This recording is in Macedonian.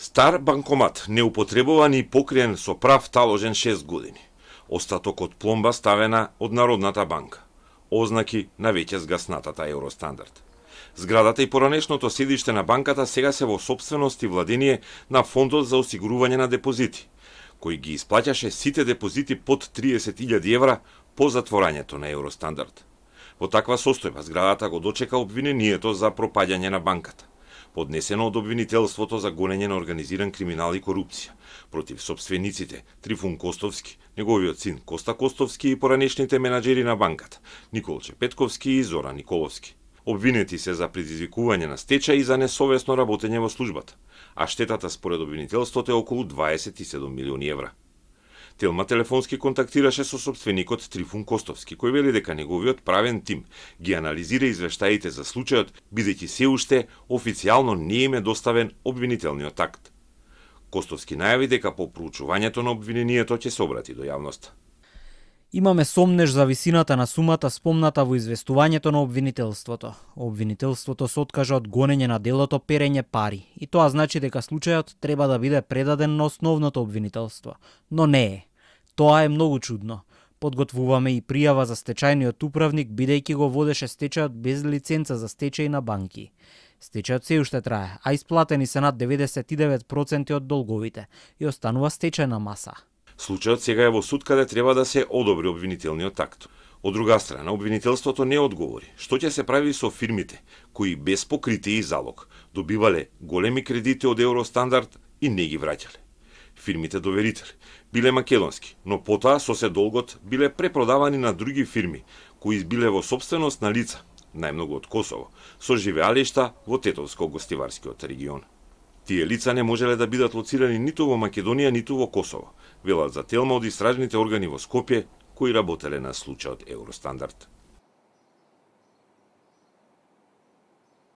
Стар банкомат, неупотребуван и покриен со прав таложен 6 години. Остаток од пломба ставена од Народната банка. Ознаки на веќе згаснатата Евростандард. Зградата и поранешното седиште на банката сега се во сопственост и владение на Фондот за осигурување на депозити, кој ги исплаќаше сите депозити под 30.000 евра по затворањето на Евростандард. Во таква состојба зградата го дочека обвинението за пропаѓање на банката, поднесено од обвинителството за гонење на организиран криминал и корупција против сопствениците Трифун Костовски, неговиот син Коста Костовски и поранешните менаџери на банката Николче Петковски и Зора Николовски. Обвинети се за предизвикување на стечај и за несовесно работење во службата, а штетата според обвинителството е околу 27 милиони евра. Телма телефонски контактираше со сопственикот Трифун Костовски, кој вели дека неговиот правен тим ги анализира извештаите за случајот, бидејќи се уште официјално не им е доставен обвинителниот акт. Костовски најави дека по проучувањето на обвинението ќе се обрати до јавноста. Имаме сомнеж за висината на сумата спомната во известувањето на обвинителството. Обвинителството се откажа од гонење на делото перење пари и тоа значи дека случајот треба да биде предаден на основното обвинителство. Но не е. Тоа е многу чудно. Подготвуваме и пријава за стечајниот управник бидејќи го водеше стечајот без лиценца за стечај на банки. Стечајот се уште трае, а исплатени се над 99% од долговите и останува стечајна маса. Случајот сега е во суд каде треба да се одобри обвинителниот акт. Од друга страна, обвинителството не одговори што ќе се прави со фирмите кои без покритие и залог добивале големи кредити од Евростандард и не ги враќале. Фирмите доверители биле македонски, но потоа со се долгот биле препродавани на други фирми кои биле во сопственост на лица, најмногу од Косово, со живеалишта во Тетовско-гостиварскиот регион. Тие лица не можеле да бидат лоцирани ниту во Македонија, ниту во Косово, велат за Телма од истражните органи во Скопје кои работеле на случајот Евростандард.